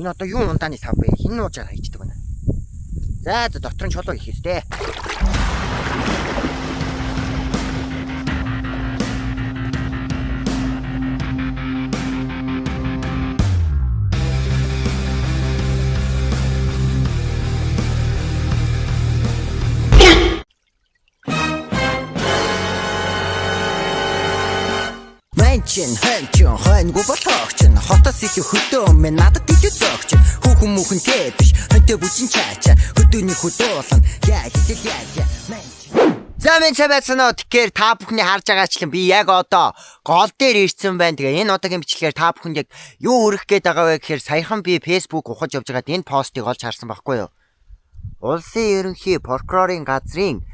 Энэ одоо юу ундааны сав бэ? Хэн нуужаар хайчдаг байна. За за, дотор нь чулуу их ёстэй. Манчин ханчин хойнгүй болоогч хотоос илүү хөдөө мэн надад илүү зөөгч хүүхэн хүүхэн тэ биш хонтой бүжин чаача хөдөөний хөдөө уулна яа яа яа манчин. За, минь сайн байцгаана уу? Тэгэхээр та бүхний харж байгаачлан би яг одоо гол дээр ирсэн байна. Тэгээ энэ удаагийн бичлэгээр та бүхэнд яг юу хүргэх гээд байгаа вэ гэхээр саяхан би Facebook ухаж явж байгаад энэ постыг олж харсан байхгүй юу? Улсын ерөнхий прокурорын газрын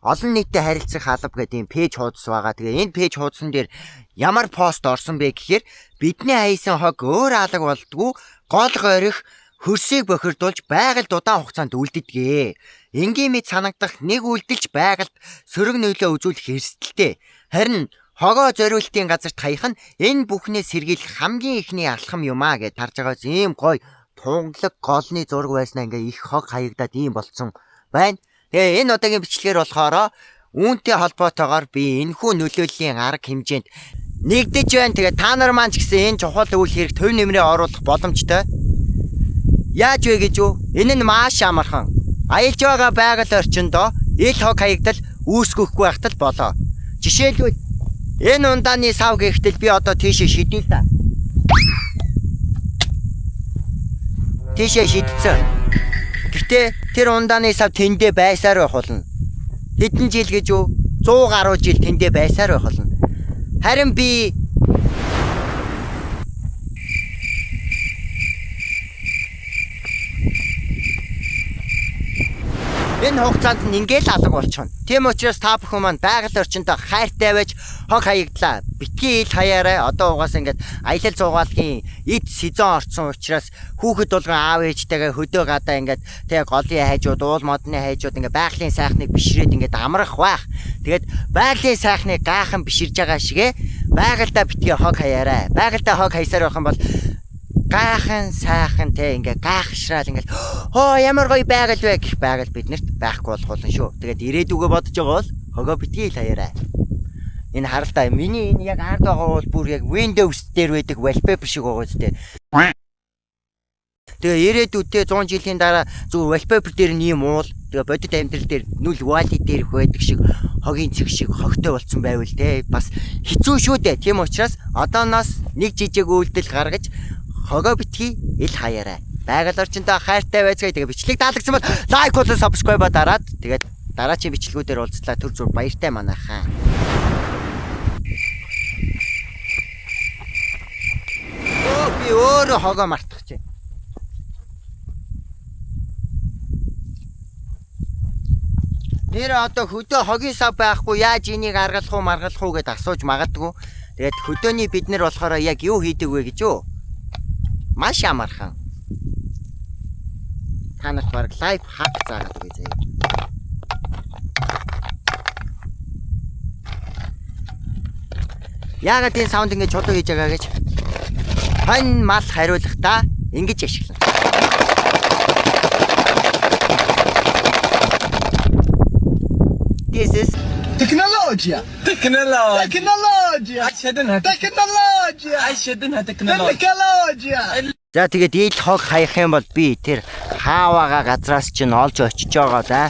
олон нийтэд харилцах алба гэдэг ийм page хуудас байгаа. Тэгээ энэ page хуудсан дээр ямар пост орсон бэ гэхээр бидний хаясан хог өөр алга болдгоо, гол горих хөрсийг бохирдуулж байгальд удаан хугацаанд үлддэг. Энгийн мэт санагдах нэг үйлдэлч байгальд сөрөг нөлөө үзүүлэх эрсдэлтэй. Харин хогоо зориултын газарт хаях нь энэ бүхнээ сэргийлэх хамгийн эхний алхам юм аа гэж харж байгаа. Ийм гоё тунгалаг голны зураг байснаа ингээ их хог хаягдаад ийм болцсон байна. Тэгээ энэ удаагийн бичлэгээр болохоор үүнтэй холбоотойгоор би энэхүү нөлөөллийн арга хэмжээнд нэгдэж байна. Тэгээ та нар маань ч гэсэн энэ чухал үйл хэрэг төв нэмрээ оруулах боломжтой. Яаж вэ гэж юу? Энэ нь маш амархан. Аялж байгаа байгаль орчиндөө ил хог хаягдал үүсгэхгүй байхад л болоо. Жишээлбэл, энэ ундааны сав гэхтэл би одоо тийшээ шидээ л да. Тийшээ шидсэн. Гэтэ тэр ундааны сав тэндээ байсаар байх болно. Хэдэн жил гэж юу? 100 гаруй жил тэндээ байсаар байх болно. Харин би энэ хугацаанд нь ингээл алга болчихно. Тийм учраас та бүхэн маань байгаль орчиндөө хайртай байж хог хаягдлаа битгий ил хаяарай. Одоо угаасаа ингээд аялал зугаалгын эд сезон орсон учраас хүүхэд болгон аав ээжтэйгээ хөдөө гадаа ингээд тэг голын хайжууд, уул модны хайжууд ингээд байгалийн сайхныг бишрээд ингээд амрах байх. Тэгээд байгалийн сайхныг гаахан биширж байгаа шигэ байгальдаа битгий хог хаяарай. Байгальдаа хог хаясаар байх юм бол гайхан сайхан те ингээ гайхшраал ингээл хоо ямар гоё байгаль вэ гэх байгаль биднэрт байхгүй болох болно шүү. Тэгээд ирээдүгөө бодож байгаа бол хогоо битгий л хаяарай. Энэ харалтаа миний энэ яг ард байгаа бол бүр яг Windows дээр байдаг wallpaper шиг байгаа үстэй. Тэгээ ирээдүйдээ 100 жилийн дараа зүгээр wallpaper дээр нь ийм уул, тэгээ бодит амьдрал дээр нүл WALL-E дээр их байдаг шиг хогийн цэг шиг хогтой болцсон байвал те бас хэцүү шүү дээ. Тийм учраас одооноос нэг жижиг үйлдэл гаргаж хогоо битгий ил хаяарай. Байгаль орчиндөө хайртай байцгаая. Тэгээ бичлэг таалагдсан бол like болон subscribe дараад, тэгээд дараачийн бичлэгүүдээр уулзлаа. Түр зуур баяртай манайхаа. Өө, би өөрөө хогоо мартах чинь. Нэр одоо хөдөө хогийн сав байхгүй, яаж энийг аргалах уу маргалах уу гэд асууж магадгүй. Тэгээд хөдөөний бид нар болохоор яг юу хийдэг вэ гэж юу? Маш амархан. Та нарт баг life hack заагаад өгье заяа. Яагаад энэ sound ингэж чулуу хийж байгаа гэж? Хонь мал хариулахдаа ингэж ашиглана. This is تكنولوجيا. تكنولوجيا. تكنولوجيا. اشهد انها تكنولوجيا. اشهد انها تكنولوجيا. تكنولوجيا. За, тэгээд ил хог хаях юм бол би тэр хааваага газраас чинь олж очиж байгаа да.